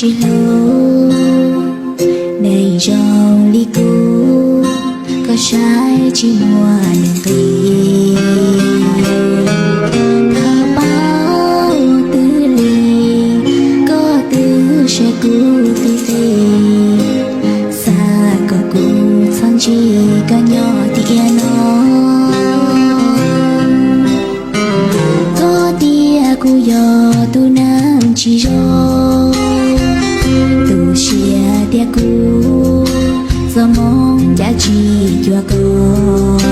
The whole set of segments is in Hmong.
tsis hlub neeg zoo li kuv, koj saib tsis muaj nqis. Thov paub twg li, koj twb saib kuv tib si, xav kom kuv txhob ntsib koj nyob tiam no. Koj tias kuv yog tus neeg tsis zoo, tu siab tias kuv txoj hmoov cas tsis cuag koj.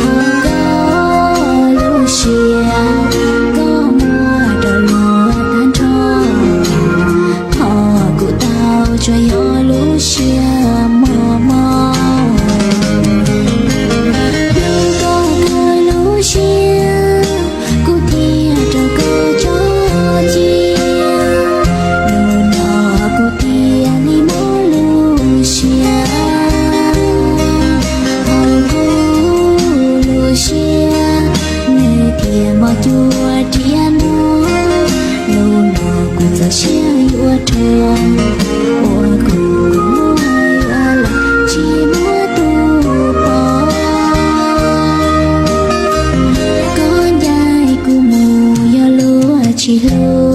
Ho koj lub siab, koj muab rau luag tag nrho, ho kuv tau tsuas yog lub siab mos mos. Hlub koj kawg lub siab, kuv thiaj rau koj tso cia. Hnub no kuv thiaj li mob lub siab, ho kuv lub siab nws thiaj mob cuag riam no. Hnub no kuv txaus siab yuav rau, ua kuv yuav lam tsis muaj tus pom. Koj ncaim kuv mus yog luag tsis hlub.